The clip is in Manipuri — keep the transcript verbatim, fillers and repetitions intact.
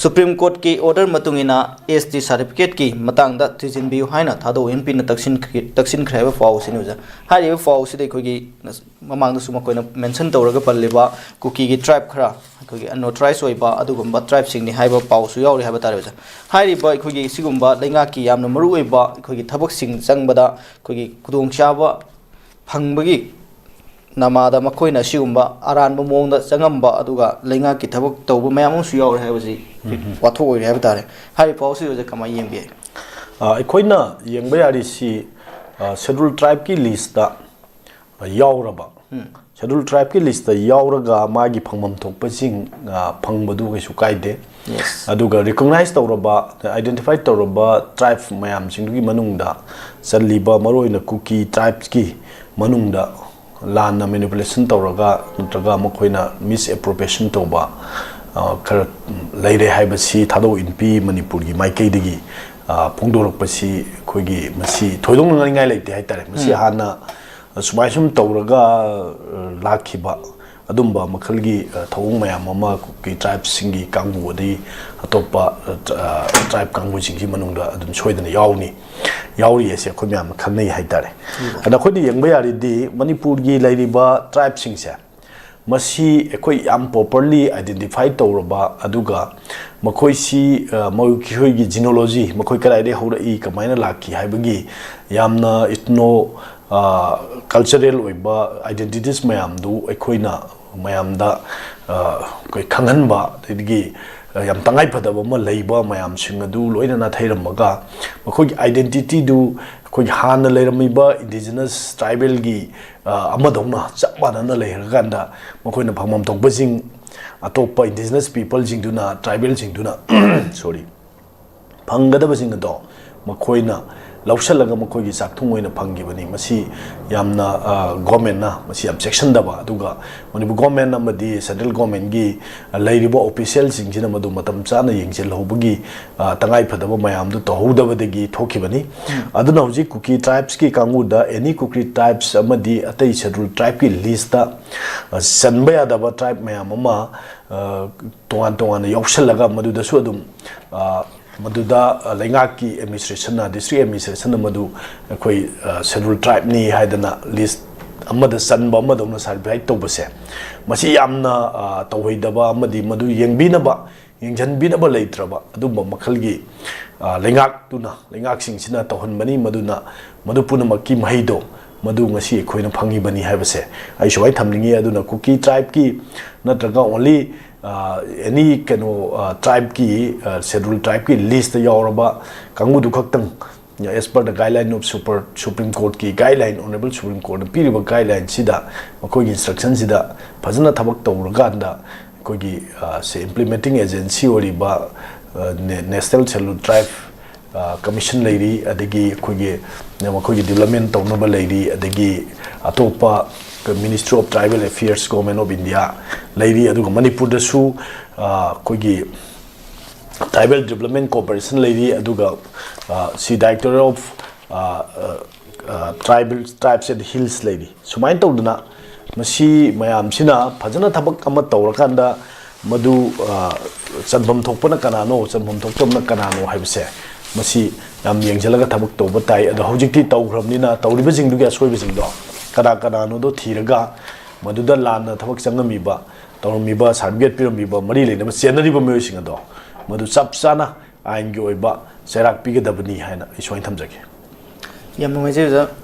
ꯁꯨꯄ꯭ꯔꯤꯝ ꯀꯣꯔꯠꯀꯤ ꯑꯣꯔꯗꯔ ꯃꯇꯨꯡ ꯏꯟꯅ ꯑꯦꯁ ꯇꯤ ꯁꯥꯔꯇꯤꯐꯤꯀꯦꯠꯀꯤ ꯃꯇꯥꯡꯗ ꯊꯤꯖꯤꯟꯕꯤꯌꯨ ꯍꯥꯏꯅ ꯊꯥꯗꯣꯛ ꯍꯦꯟꯄꯤꯅ ꯇꯛꯁꯤꯟꯈ꯭ꯔꯦ ꯍꯥꯏꯕ ꯄꯥꯎ ꯑꯁꯤꯅꯤ ꯑꯣꯖꯥ꯫ ꯍꯥꯏꯔꯤꯕ ꯄꯥꯎ ꯑꯁꯤꯗ ꯑꯩꯈꯣꯏꯒꯤ ꯃꯃꯥꯡꯗꯁꯨ ꯃꯈꯣꯏꯅ ꯃꯦꯟꯁꯟ ꯇꯧꯔꯒ ꯄꯜꯂꯤꯕ ꯀꯨꯀꯤꯒꯤ ꯇ꯭ꯔꯥꯏꯕ ꯈꯔ ꯑꯩꯈꯣꯏꯒꯤ ꯑꯟꯑꯣꯊꯣꯔꯥꯏꯁ ꯑꯣꯏꯕ ꯑꯗꯨꯒꯨꯝꯕ ꯇ꯭ꯔꯥꯏꯕꯁꯤꯡꯅꯤ ꯍꯥꯏꯕ ꯄꯥꯎꯁꯨ ꯌꯥꯎꯔꯤ ꯍꯥꯏꯕ ꯇꯥꯔꯦ ꯑꯣꯖꯥ꯫ ꯍꯥꯏꯔꯤꯕ ꯑꯩꯈꯣꯏꯒꯤ ꯁꯤꯒꯨꯝꯕ ꯂꯩꯉꯥꯛꯀꯤ ꯌꯥꯝꯅ ꯃꯔꯨꯑꯣꯏꯕ ꯑꯩꯈꯣꯏꯒꯤ ꯊꯕꯛꯁꯤꯡ ꯆꯪꯕꯗ ꯑꯩꯈꯣꯏꯒꯤ ꯈꯨꯗꯣꯡꯆꯥꯕ ꯐꯪꯕꯒꯤ ꯅꯃꯥꯗ ꯃꯈꯣꯏꯅ ꯑꯁꯤꯒꯨꯝꯕ ꯑꯔꯥꯟꯕ ꯃꯑꯣꯡꯗ ꯆꯪꯉꯝꯕ ꯑꯗꯨꯒ ꯂꯩꯉꯥꯛꯀꯤ ꯊꯕꯛ ꯇꯧꯕ ꯃꯌꯥꯝ ꯑꯃꯁꯨ ꯌꯥꯎꯔꯦ ꯍꯥꯏꯕꯁꯤ ꯋꯥꯊꯣꯛ ꯑꯣꯏꯔꯦ ꯍꯥꯏꯕ ꯇꯥꯔꯦ꯫ ꯍꯥꯏꯔꯤꯕ ꯄꯥꯎ ꯑꯁꯤ ꯑꯣꯖꯥ ꯀꯃꯥꯏꯅ ꯌꯦꯡꯕꯤ? ꯑ, ꯑꯩꯈꯣꯏꯅ ꯌꯦꯡꯕ ꯌꯥꯔꯤꯁꯤ ꯁꯦꯗꯨꯜ ꯇ꯭ꯔꯥꯏꯕꯀꯤ ꯂꯤꯁꯇ ꯌꯥꯎꯔꯕ, ꯁꯦꯗꯨꯜ ꯇ꯭ꯔꯥꯏꯕꯀꯤ ꯂꯤꯁꯇ ꯌꯥꯎꯔꯒ ꯃꯥꯒꯤ ꯐꯪꯐꯝ ꯊꯣꯛꯄꯁꯤꯡ ꯑ, ꯐꯪꯕꯗꯨ ꯀꯩꯁꯨ ꯀꯥꯏꯗꯦ꯫ ꯑꯗꯨꯒ ꯔꯤꯀꯣꯛꯅꯥꯏꯁ ꯇꯧꯔꯕ, ꯑꯥꯏꯗꯦꯟꯇꯤꯐꯥꯏ ꯇꯧꯔꯕ ꯇ꯭ꯔꯥꯏꯕ ꯃꯌꯥꯝꯁꯤꯡꯗꯨꯒꯤ ꯃꯅꯨꯡꯗ ꯆꯜꯂꯤꯕ ꯃꯔꯨꯑꯣꯏꯅ ꯀꯨꯀꯤ ꯇ꯭ꯔꯥꯏꯕꯁꯀꯤ ꯃꯅꯨꯡꯗ ꯂꯥꯟꯅ ꯃꯦꯅꯤꯄꯨꯂꯦꯁꯟ ꯇꯧꯔꯒ ꯅꯠꯇ꯭ꯔꯒ ꯃꯈꯣꯏꯅ ꯃꯤꯁ ꯑꯦꯄ꯭ꯔꯣꯄ꯭ꯔꯤꯌꯦꯁꯟ ꯇꯧꯕ ꯑ, ꯈꯔ ꯂꯩꯔꯦ ꯍꯥꯏꯕꯁꯤ ꯊꯥꯗꯣꯛ ꯏꯟꯄꯤ ꯃꯅꯤꯄꯨꯔꯒꯤ ꯃꯥꯏꯀꯩꯗꯒꯤ ꯑ, ꯐꯣꯡꯗꯣꯔꯛꯄꯁꯤ ꯑꯩꯈꯣꯏꯒꯤ ꯃꯁꯤ ꯊꯣꯏꯗꯣꯛꯅ ꯉꯥꯏꯅꯤꯡꯉꯥꯏ ꯂꯩꯇꯦ ꯍꯥꯏꯇꯥꯔꯦ꯫ ꯃꯁꯤ ꯍꯥꯟꯅ ꯁꯨꯃꯥꯏ ꯁꯨꯝ ꯇꯧꯔꯒ ꯑ, ꯂꯥꯛꯈꯤꯕ ꯑꯗꯨꯝꯕ ꯃꯈꯜꯒꯤ ꯑ, ꯊꯧꯑꯣꯡ ꯃꯌꯥꯝ ꯑꯃ ꯀꯨꯀꯤ ꯇ꯭ꯔꯥꯏꯕꯁꯤꯡꯒꯤ ꯀꯥꯡꯕꯨ ꯑꯗꯩ ꯑꯇꯣꯞꯄ ꯑ, ꯇ꯭ꯔꯥꯏꯕ ꯀꯥꯡꯕꯨꯁꯤꯡꯒꯤ ꯃꯅꯨꯡꯗ ꯑꯗꯨꯝ ꯁꯣꯏꯗꯅ ꯌꯥꯎꯅꯤ, ꯌꯥꯎꯔꯤ ꯍꯥꯏꯁꯦ ꯑꯩꯈꯣꯏ ꯃꯌꯥꯝꯅ ꯈꯪꯅꯩ ꯍꯥꯏꯇꯥꯔꯦ꯫ ꯑꯗ ꯑꯩꯈꯣꯏꯅ ꯌꯦꯡꯕ ꯌꯥꯔꯗꯤ ꯃꯅꯤꯄꯨꯔꯒꯤ ꯂꯩꯔꯤꯕ ꯇ꯭ꯔꯥꯏꯕꯁꯤꯡꯁꯦ ꯃꯁꯤ ꯑꯩꯈꯣꯏ ꯌꯥꯝ ꯄ꯭ꯔꯣꯄꯔꯂꯤ ꯑꯥꯏꯗꯦꯟꯇꯤꯐꯥꯏ ꯇꯧꯔꯕ ꯑꯗꯨꯒ ꯃꯈꯣꯏꯁꯤ ꯑ, ꯃꯈꯣꯏꯒꯤ ꯖꯤꯅꯣꯂꯣꯖꯤ, ꯃꯈꯣꯏ ꯀꯗꯥꯏꯗꯒꯤ ꯍꯧꯔꯛꯏ, ꯀꯃꯥꯏꯅ ꯂꯥꯛꯈꯤ ꯍꯥꯏꯕꯒꯤ ꯌꯥꯝꯅ ꯏꯊꯅꯣ ꯀꯜꯆꯔꯦꯜ ꯑꯣꯏꯕ ꯑꯥꯏꯗꯦꯟꯇꯤꯇꯤꯁ ꯃꯌꯥꯝꯗꯨ ꯑꯩꯈꯣꯏꯅ ꯃꯌꯥꯝꯗ ꯑ, ꯑꯩꯈꯣꯏ ꯈꯪꯍꯟꯕ, ꯑꯗꯒꯤ ꯌꯥꯝ ꯇꯉꯥꯏ ꯐꯗꯕ ꯑꯃ ꯂꯩꯕ ꯃꯌꯥꯝꯁꯤꯡ ꯑꯗꯨ ꯂꯣꯏꯅ ꯅꯥꯊꯩꯔꯝꯃꯒ ꯃꯈꯣꯏꯒꯤ ꯑꯥꯏꯗꯦꯟꯇꯤꯇꯤꯗꯨ ꯑꯩꯈꯣꯏꯒꯤ ꯍꯥꯟꯅ ꯂꯩꯔꯝꯃꯤꯕ ꯏꯟꯗꯤꯖꯤꯅꯁ ꯇ꯭ꯔꯥꯏꯕꯦꯜꯒꯤ ꯑ, ꯑꯃꯗꯧꯅ ꯆꯞ ꯃꯥꯟꯅꯅ ꯂꯩꯔꯀꯥꯟꯗ ꯃꯈꯣꯏꯅ ꯐꯪꯐꯝ ꯊꯣꯛꯄꯁꯤꯡ ꯑꯇꯣꯞꯄ ꯏꯟꯗꯤꯖꯤꯅꯁ ꯄꯤꯄꯜꯁꯤꯡꯗꯨꯅ, ꯇ꯭ꯔꯥꯏꯕꯦꯜꯁꯤꯡꯗꯨꯅ ꯁꯣꯔꯤ, ꯐꯪꯒꯗꯕꯁꯤꯡ ꯑꯗꯣ ꯃꯈꯣꯏꯅ ꯂꯧꯁꯤꯜꯂꯒ ꯃꯈꯣꯏꯒꯤ ꯆꯥꯛꯊꯨꯡ ꯑꯣꯏꯅ ꯐꯪꯈꯤꯕꯅꯤ꯫ ꯃꯁꯤ ꯌꯥꯝꯅ ꯒꯣꯔꯃꯦꯟꯅ ꯃꯁꯤ ꯌꯥꯝ ꯆꯦꯛꯁꯤꯟꯗꯕ, ꯑꯗꯨꯒ ꯃꯅꯤꯄꯨꯔ ꯒꯣꯔꯃꯦꯟ ꯑꯃꯗꯤ ꯁꯦꯟꯇ꯭ꯔꯦꯜ ꯒꯣꯔꯃꯦꯟꯒꯤ ꯂꯩꯔꯤꯕ ꯑꯣꯐꯤꯁꯤꯌꯦꯜꯁꯤꯡꯁꯤꯅ ꯃꯗꯨ ꯃꯇꯝ ꯆꯥꯅ ꯌꯦꯡꯁꯤꯜꯍꯧꯕꯒꯤ ꯇꯉꯥꯏ ꯐꯗꯕ ꯃꯌꯥꯝꯗꯨ ꯇꯧꯍꯧꯗꯕꯗꯒꯤ ꯊꯣꯛꯈꯤꯕꯅꯤ꯫ ꯑꯗꯨꯅ ꯍꯧꯖꯤꯛ ꯀꯨꯀꯤ ꯇ꯭ꯔꯥꯏꯕꯁꯀꯤ ꯀꯥꯡꯕꯨꯗ ꯑꯦꯅꯤ ꯀꯨꯀꯤ ꯇ꯭ꯔꯥꯏꯕꯁ ꯑꯃꯗꯤ ꯑꯇꯩ ꯁꯦꯗ꯭ꯌꯨꯜ ꯇ꯭ꯔꯥꯏꯕꯀꯤ ꯂꯤꯁꯇ ꯆꯟꯕ ꯌꯥꯗꯕ ꯇ꯭ꯔꯥꯏꯕ ꯃꯌꯥꯝ ꯑꯃ ꯇꯣꯉꯥꯟ ꯇꯣꯉꯥꯟꯅ ꯌꯥꯎꯁꯜꯂꯒ ꯃꯗꯨꯗꯁꯨ ꯑꯗꯨꯝ ꯃꯗꯨꯗ ꯂꯩꯉꯥꯛꯀꯤ ꯑꯦꯗꯃꯤꯅꯤꯁꯇ꯭ꯔꯦꯁꯟꯅ, ꯗꯤꯁꯇ꯭ꯔꯤꯛ ꯑꯦꯗꯃꯤꯅꯤꯁꯇ꯭ꯔꯦꯁꯟꯅ ꯃꯗꯨ ꯑꯩꯈꯣꯏ ꯁꯦꯗ꯭ꯌꯨꯜ ꯇ꯭ꯔꯥꯏꯕꯅꯤ ꯍꯥꯏꯗꯅ ꯂꯤꯁ ꯑꯃꯗ ꯆꯟꯕ ꯑꯃꯗꯧꯅ ꯁꯥꯔꯇꯤꯐꯥꯏ ꯇꯧꯕꯁꯦ, ꯃꯁꯤ ꯌꯥꯝꯅ ꯇꯧꯍꯩꯗꯕ ꯑꯃꯗꯤ ꯃꯗꯨ ꯌꯦꯡꯕꯤꯅꯕ, ꯌꯦꯡꯁꯤꯟꯕꯤꯅꯕ ꯂꯩꯇ꯭ꯔꯕ ꯑꯗꯨꯝꯕ ꯃꯈꯜꯒꯤ ꯂꯩꯉꯥꯛꯇꯨꯅ, ꯂꯩꯉꯥꯛꯁꯤꯡꯁꯤꯅ ꯇꯧꯍꯟꯕꯅꯤ꯫ ꯃꯗꯨꯅ ꯃꯗꯨ ꯄꯨꯝꯅꯃꯛꯀꯤ ꯃꯍꯩꯗꯣ ꯃꯗꯨ ꯉꯁꯤ ꯑꯩꯈꯣꯏꯅ ꯐꯪꯉꯤꯕꯅꯤ ꯍꯥꯏꯕꯁꯦ ꯑꯩ ꯁꯨꯃꯥꯏꯅ ꯊꯝꯅꯤꯡꯉꯤ꯫ ꯑꯗꯨꯅ ꯀꯨꯀꯤ ꯇ꯭ꯔꯥꯏꯕꯀꯤ ꯅꯠꯇ꯭ꯔꯒ ꯑꯣꯟꯂꯤ ꯑꯦꯅꯤ ꯀꯩꯅꯣ ꯇ꯭ꯔꯥꯏꯕꯀꯤ, ꯁꯦꯗ꯭ꯌꯨꯜ ꯇ꯭ꯔꯥꯏꯕꯀꯤ ꯂꯤꯁꯇ ꯌꯥꯎꯔꯕ ꯀꯥꯡꯕꯨꯗꯨ ꯈꯛꯇꯪ, as per the guideline of super, Supreme Courtꯀꯤ guideline, Honorable Supreme Courtꯅ ꯄꯤꯔꯤꯕ guidelineꯁꯤꯗ, ꯃꯈꯣꯏꯒꯤ instructionꯁꯤꯗ ꯐꯖꯅ ꯊꯕꯛ ꯇꯧꯔꯀꯥꯟꯗ ꯑꯩꯈꯣꯏꯒꯤ ꯁꯦ implementing agency ꯑꯣꯏꯔꯤꯕ National Scheduled Tribe Commission ꯂꯩꯔꯤ, ꯑꯗꯒꯤ ꯑꯩꯈꯣꯏꯒꯤ ꯃꯈꯣꯏꯒꯤ development ꯇꯧꯅꯕ ꯂꯩꯔꯤ, ꯑꯗꯒꯤ ꯑꯇꯣꯞꯄ Ministry of Tribal Affairs, Government of India ꯂꯩꯔꯤ, ꯑꯗꯨꯒ ꯃꯅꯤꯄꯨꯔꯗꯁꯨ ꯑꯩꯈꯣꯏꯒꯤ Tribal Development Corporation ꯂꯩꯔꯤ, ꯑꯗꯨꯒ ꯁꯤ Directorate of Tribal, Tribes and Hills ꯂꯩꯔꯤ꯫ ꯁꯨꯃꯥꯏꯅ ꯇꯧꯗꯅ ꯃꯁꯤ ꯃꯌꯥꯝꯁꯤꯅ ꯐꯖꯅ ꯊꯕꯛ ꯑꯃ ꯇꯧꯔꯀꯥꯟꯗ ꯃꯗꯨ ꯆꯟꯐꯝ ꯊꯣꯛꯄꯅ ꯀꯅꯥꯅꯣ, ꯆꯟꯐꯝ ꯊꯣꯛꯇꯕꯅ ꯀꯅꯥꯅꯣ ꯍꯥꯏꯕꯁꯦ ꯃꯁꯤ ꯌꯥꯝ ꯌꯦꯡꯁꯤꯜꯂꯒ ꯊꯕꯛ ꯇꯧꯕ ꯇꯥꯏ꯫ ꯑꯗꯣ ꯍꯧꯖꯤꯛꯇꯤ ꯇꯧꯈ꯭ꯔꯕꯅꯤꯅ ꯇꯧꯔꯤꯕꯁꯤꯡꯗꯨꯒꯤ ꯑꯁꯣꯏꯕꯁꯤꯡꯗꯣ ꯀꯅꯥ ꯀꯅꯥꯅꯣꯗꯣ ꯊꯤꯔꯒ ꯃꯗꯨꯗ ꯂꯥꯟꯅ ꯊꯕꯛ ꯆꯪꯉꯝꯃꯤꯕ, ꯇꯧꯔꯝꯃꯤꯕ, ꯁꯥꯔꯇꯤꯐꯤꯀꯦꯠ ꯄꯤꯔꯝꯃꯤꯕ, ꯃꯔꯤ ꯂꯩꯅꯕ ꯆꯦꯟꯅꯔꯤꯕ ꯃꯤꯑꯣꯏꯁꯤꯡ ꯑꯗꯣ ꯃꯗꯨ ꯆꯞ ꯆꯥꯅ ꯑꯥꯏꯟꯒꯤ ꯑꯣꯏꯕ ꯆꯩꯔꯥꯛ ꯄꯤꯒꯗꯕꯅꯤ ꯍꯥꯏꯅ ꯑꯩ ꯁꯨꯃꯥꯏꯅ ꯊꯝꯖꯒꯦ꯫ ꯌꯥꯝ ꯅꯨꯡꯉꯥꯏꯖꯩ ꯑꯣꯖꯥ꯫